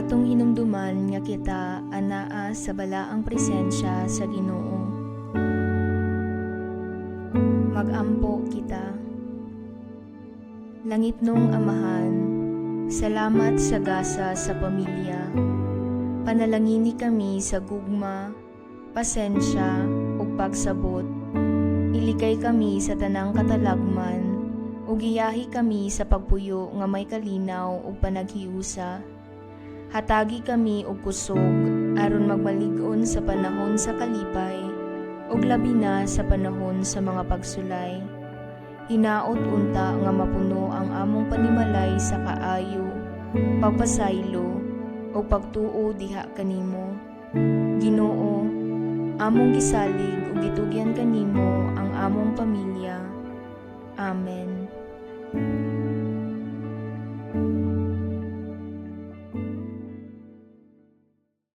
Atong hinumduman nga kita anaa sa balaang presensya sa Ginoo. Magampo kita. Langitnong Amahan, salamat sa gasa sa pamilya. Panalangini kami sa gugma, pasensya, ug pagsabot. Ilikay kami sa tanang katalagman, ug giyahi kami sa pagpuyo nga may kalinaw ug panaghiusa. Hatagi kami og kusog aron magmalig-on sa panahon sa kalipay ug labi na sa panahon sa mga pagsulay. Hinaot unta nga mapuno ang among panimalay sa kaayo, pagpasaylo, ug pagtuo diha kanimo. Ginoo, among gisalig ug gitugyan kanimo ang among pamilya. Amen.